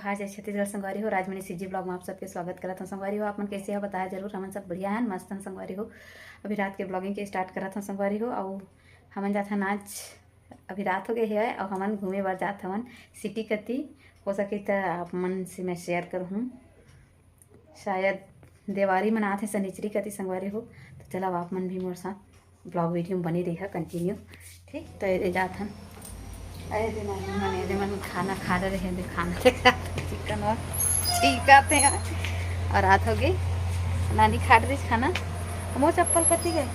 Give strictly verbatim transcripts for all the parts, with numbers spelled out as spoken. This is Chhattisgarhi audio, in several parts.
हाय जय छत्तीसगढ़ संगवारी हो, राजमणि सीजी ब्लॉग में आप सबके स्वागत करत हूँ। संगवारी हो, आप मन कैसे हो बताया जरूर। हमन सब बढ़िया हन, मस्त हन संगवारी हो। अभी रात के ब्लॉगिंग के स्टार्ट करत हूँ संगवारी हो। अउ हमन जात हन आज, अभी रात हो गए है, अउ हमन घूमे बर जात हवन सिटी कती। हो सके त आप मन से मैं शेयर करहूँ। शायद देवारी मनात हे सनिचरी कती संगवारी हो। तो चला, आप मन भी मोर साथ ब्लॉग वीडियो में बने रहिहा कंटिन्यू। ठीक, तो ये जात हन। अरे दे नानी मन, ये दे मन खाना खा रहे हैं, दे खाना लेके आते हैं, चिकन और ठीक आते हैं। और रात हो गई, नानी खा रही खाना। मोर चप्पल कती गए।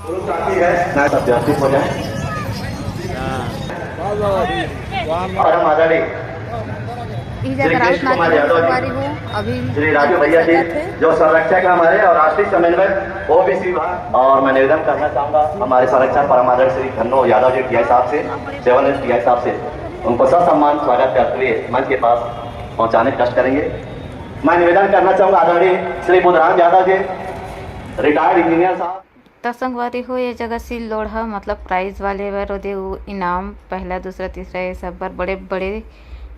पुरुष साथी है, ना सब व्यवस्थित हो जाए। और हम आदरणीय इही जगह श्री राउत कृष्ण नाच कुमार यादव जी, संगवारी हो, अभी श्री राजू भैया जी, सकत है। जो संरक्षक है हमारे और राष्ट्रीय समन्वय ओबीसी विभाग, और मैं निवेदन करना चाहूंगा हमारे संरक्षक परम आदरणीय श्री धन्नो यादव जी टीआई साहब से, सेवन एस टीआई साहब से, उनको ससम्मान स्वागत करते हुए मंच के पास पहुंचाने का कष्ट करेंगे। मैं निवेदन करना चाहूंगा आदरणीय श्री बुधराम यादव जी, रिटायर्ड इंजीनियर साहब। त संगवारी हो, ये जगह सिल लोढ़ा, मतलब प्राइज वाले बर ओदे उ इनाम, पहला, दूसरा, तीसरा, ये सब बर बड़े बड़े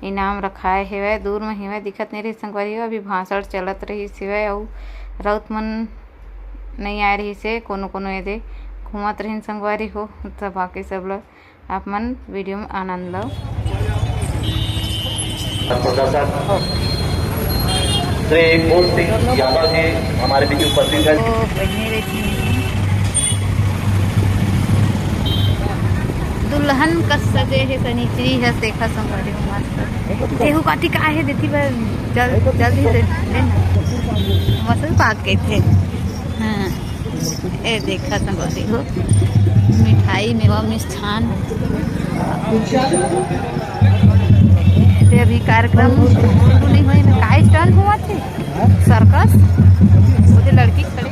इनाम रखाए हेवय। दूर में हेवय, दिखत नहीं रही संगवारी हो, अभी भाषण चलत रही सिवय, अउ राउत मन नहीं आए रही से, कोनो कोनो एदे घूमत रहिन संगवारी हो। त बाकी सब लोग आप मन वीडियो में आनंद लो। प्रशासन श्री फूल सिंह यादव जी हमारे बीच उपस्थित हैं। तो बहिनी रहती हैं। दुल्हन कस सजे हे सनिचरी हे, देखा संगवारी हो मस्त। तेहू काटी का हे देती बर जल-, जल्दी से दे ना। मसूर पाक के थे। हाँ। ए देखा संगवारी हो, मिठाई, मेवा, मिष्ठान। ते अभी कार्यक्रम शुरू नहीं होए, में का स्टंट हुआ थे? सर्कस। ओदे लड़की खड़े।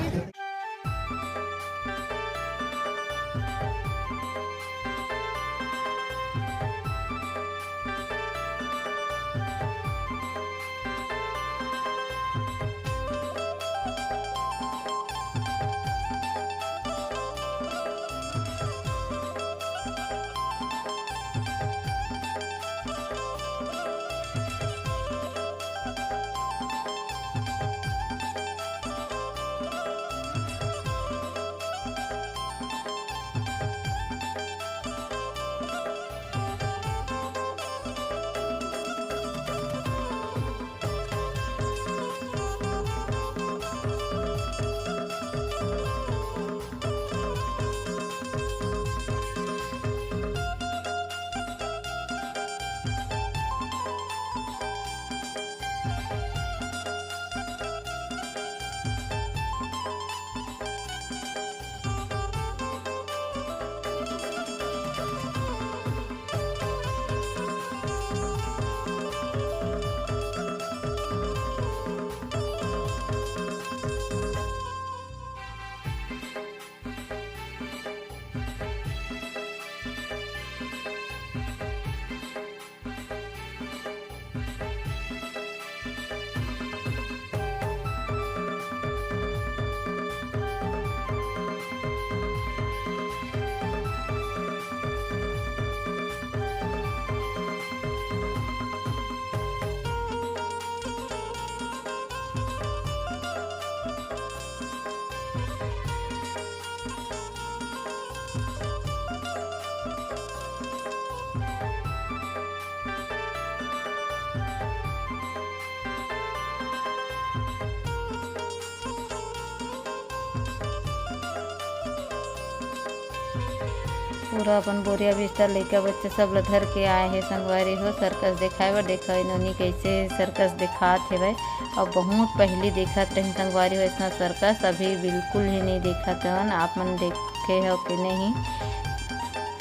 पूरा अपन बोरिया बिस्तर लइका बच्चा सब ल धर के आए हे संगवारी हो सर्कस देखाए बर। देखा ए नोनी कैसे सर्कस देखात हेवय। अउ बहुत पहली देखत रहिन संगवारी हो अइसना सर्कस, अभी बिल्कुल ही नहीं देखत हवन। आप मन देखे हो कि नहीं,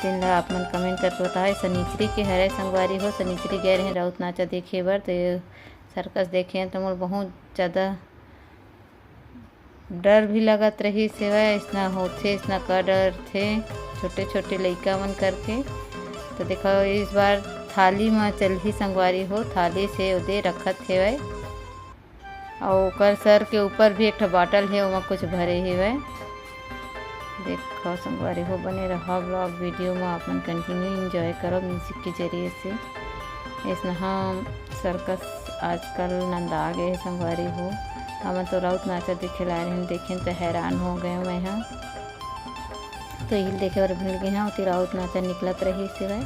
तेन ल आप मन कमेंट करके बताओ। सनिचरी के हरे संगवारी हो, सनिचरी गए रहे राउत नाचा देखे बर, तो ये सर्कस देखे तो मोर बहुत ज़्यादा डर भी लगत रहिस हेवय, अइसना होथे, अइसना का डरथे छोटे-छोटे लइका मन करके। तो देखो, इस बार थाली म चलही संगवारी हो, थाली से ओदे रखत हेवय। अउ ओकर सर के ऊपर भी एक ठो बॉटल हे, ओमा कुछ भरे हेवय। देखो संगवारी हो, बने रहा ब्लॉग वीडियो म, आप मन कंटिन्यू एंजॉय करो म्यूजिक के जरिए से। अइसनहा सर्कस आजकल नंदा गे हे संगवारी हो। हमन तो राउत नाचा देखे ला आए रहेन, देखेन त हैरान हो गए मैं ह। तो इही देखे बर भूल गए हैं, ओती राउत नाचा निकलत रहिस हवय,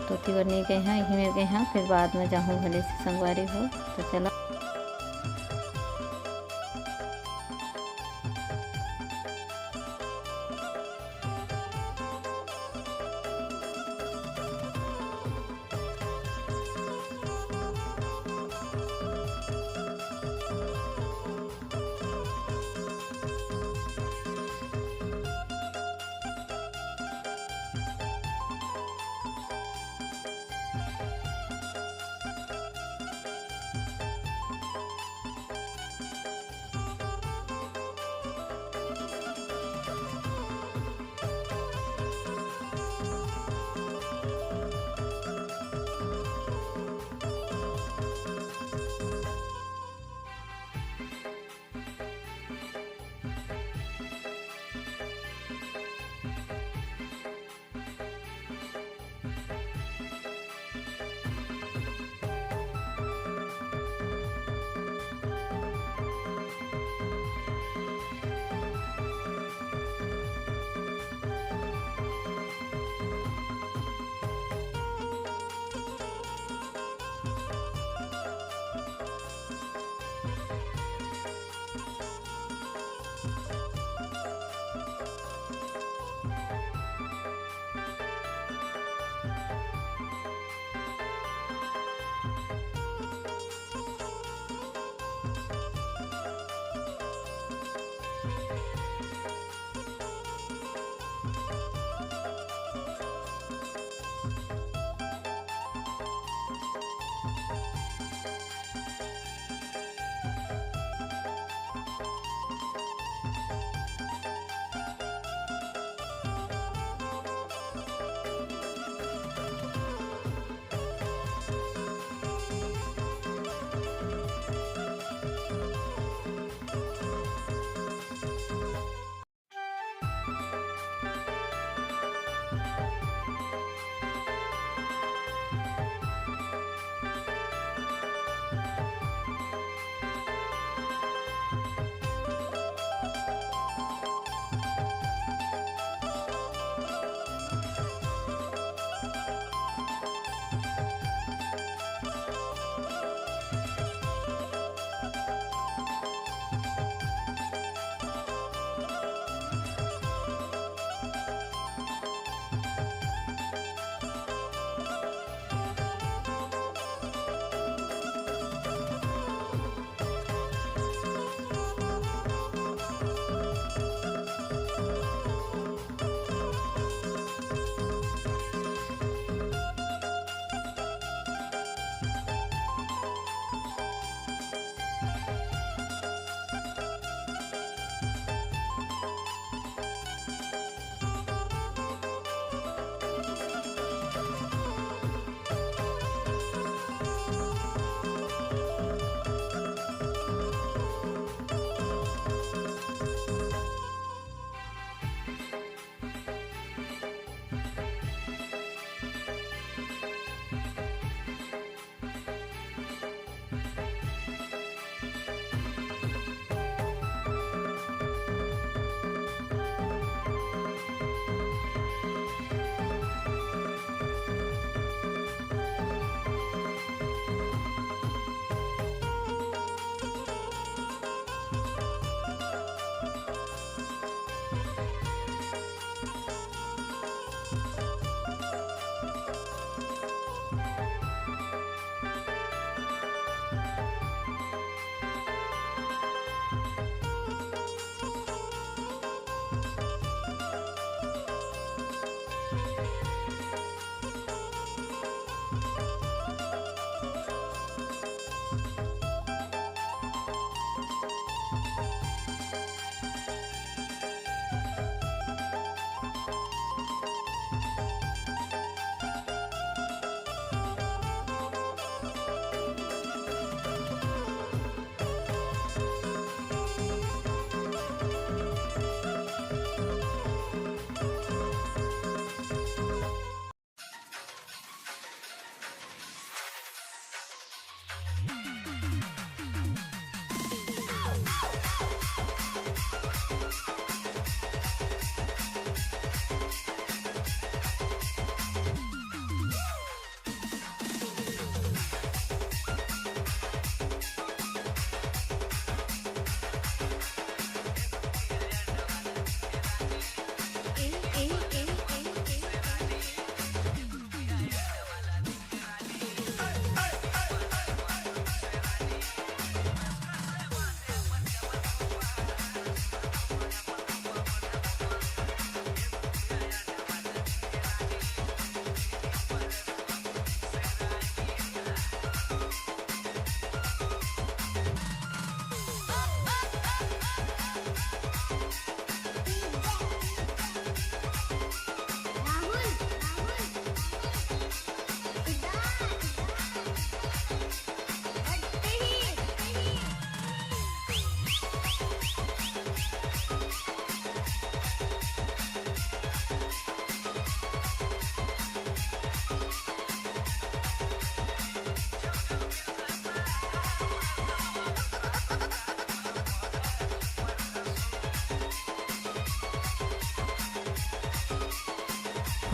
तो ओती बर नहीं गए हैं, इही मेर गए हैं, फिर बाद में जाहूँ भले से संगवारी हो। तो चला।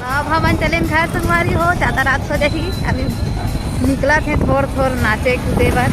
अब हमन चलेन घर संगवारी हो, ज्यादा रात हो जाही। अभी निकलत हे थोर थोर नाचे कूदे बर।